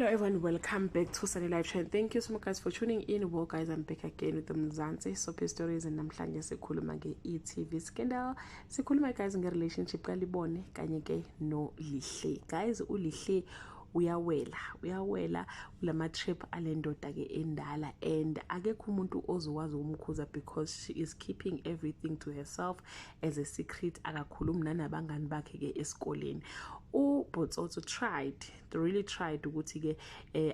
Hello everyone, welcome back to Sunny Live Channel. Thank you so much guys for tuning in. Well guys, I'm back again with the Mzansi Soapy Stories and namhlanje sikhuluma nge-e-TV scandal. Sikhuluma guys nge-relationship kaLibone kanye ke noLihle. Guys, uLihle uyawela, uyawela kulama trip alendoda ke endala and akekho umuntu ozokwazi ukumkhuza because she is keeping everything to herself as a secret. Akakhulumi nanabangani bakhe ke esikoleni. UBotsotso tried, really tried ukuthi ke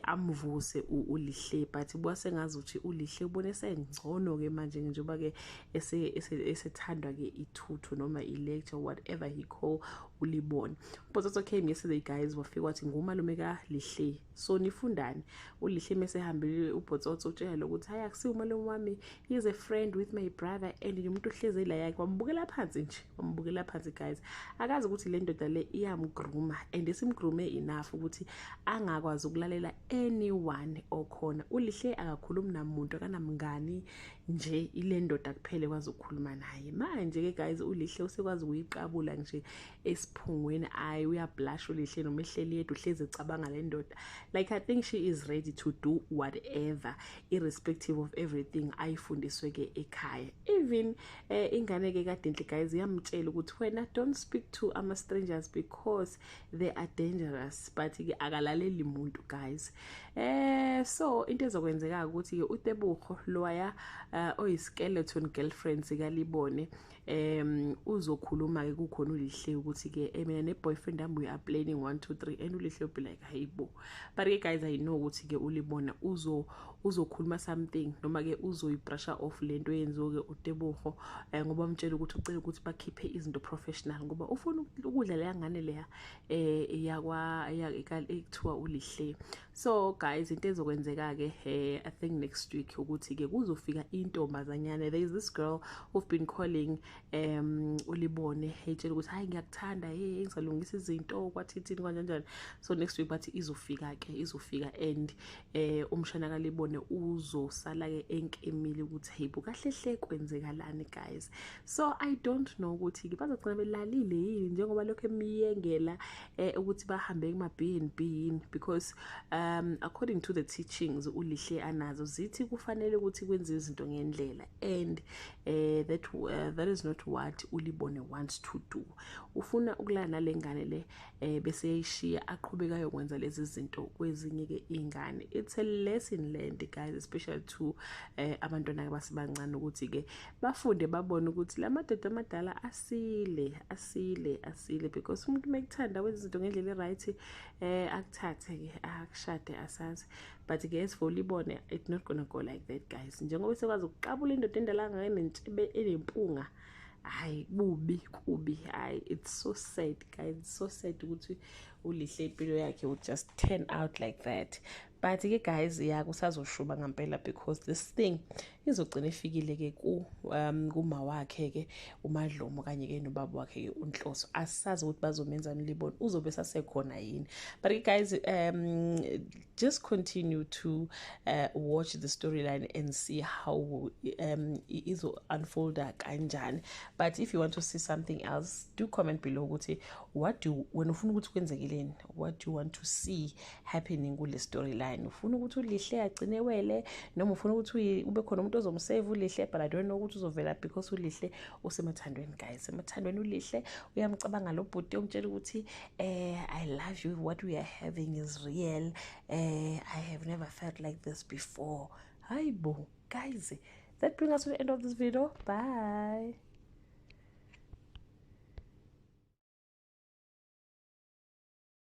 amvuse uLihle, but buka sengazuthi uLihle ubone sengcono ke manje njengoba ke esethandwa ke ithuthu noma i-lecture, whatever he call uLibone. UBotsotso came yesterday guys, wafika wathi ngumalume kaLihle, so nifundani. ULihle mesehambile, uBotsotso utshela ukuthi hayi, akusiwo umalume wami, he is a friend with my brother and umuntu ohlezi la yakhe. Wambukela phansi nje, wambukela phansi guys. Akazi ukuthi le ndoda le iyamgrooma and isimgroome enough ukuthi angakwazi ukulalela anyone okhona. ULihle akakhulumi namuntu, akanamngani nje, ile ndoda kuphela ekwazi ukukhuluma naye. Manje ke guys, uLihle usekwazi ukuyiqabula nje esiphungweni. Ayi, uyablush uLihle noma ehleli yedwa, uhlezi ecabanga le ndoda. Like, I think she is ready to do whatever irrespective of everything ayifundiswe ke ekhaya. Even ingane ke kaDintle guys iyamtshela ukuthi wena, don't speak to ama strangers because they are dangerous, but ke akalaleli muntu guys. So into ezokwenzeka ukuthi ke uTebogo loya oyiskeleton girlfriend sikaLibone uzokhuluma ke kukhona uLihle ukuthi ke mina ne boyfriend yami, we are planning 1 2 3, and uLihle will be like, "Hayibo." But ke guys, I know ukuthi ke uLibona uzokhuluma something noma ke uzoyibrusha off lento eyenziwe ke uTebogo, ngoba umtshela ukuthi ucela ukuthi bakhiphe izinto professional ngoba ufuna ukudla leya ngane leya yakwa ekuthiwa uLihle. So guys, into ezokwenzeka ke I think next week ukuthi ke kuzofika intombazanyana. There is this girl who've been calling uLibone, etshela ukuthi hayi, ngiyakuthanda, hey, ngizalungisa izinto kwathithini kanjani. So next week bathi izofika ke, izofika and umshana kaLibone uzosala ke enkemile ukuthi hey bo, kahle hle kwenzekalani guys? So I don't know ukuthi ke bazogcina belalile yini njengoba lokho emiyengela ukuthi bahambe kuma B&B yini, because according to the teachings uLihle anazo zithi kufanele ukuthi kwenziwe izinto ngendlela and that is not what uLibone wants to do. Ufuna ukulala nalengane le bese eyishiya aqhubeka yokwenza lezi zinto kwezinye ke ingane. It's a lesson learned guys, especially to abantwana abasebancane ukuthi ke bafunde babone ukuthi lamadoda amadala asile, asile, asile, because umuntu mekuthanda wenza izinto ngendlela e-right, akuthathe ke akushade, asazi. But ke as for Libone, it's not gonna go like that guys, njengoba sekwazi ukuqabula indoda endala ngenentshebe enempunga. Hayi, kubi, kubi. Hayi, it's so sad guys, it's so sad ukuthi uLihle impilo yakhe would just turn out like that. But ke guys, ya, kusazoshuba ngempela because this thing izogcina ifikile ke ku kuma wakhe ke uMadlomo kanye ke nobaba wakhe ke uNhloso. Asazi ukuthi bazomenzani Libone, uzobe sasekhona yini. But ke guys, just continue to watch the storyline and see how izo unfolda kanjani. But if you want to see something else, do comment below ukuthi what do wena ufuna ukuthi kwenzekeleni, what do you want to see happening kule storyline. Ufuna ukuthi uLihle agcine wele noma ufuna ukuthi ube khona umuntu ozomsave uLihle? But I don't know ukuthi uzovela because uLihle usemathandweni guys, emathandweni. ULihle uyamcabanga lo bhuti, umtshela ukuthi "I love you, what we are having is real, I have never felt like this before." Hayibo guys, that brings us to the end of this video. Bye.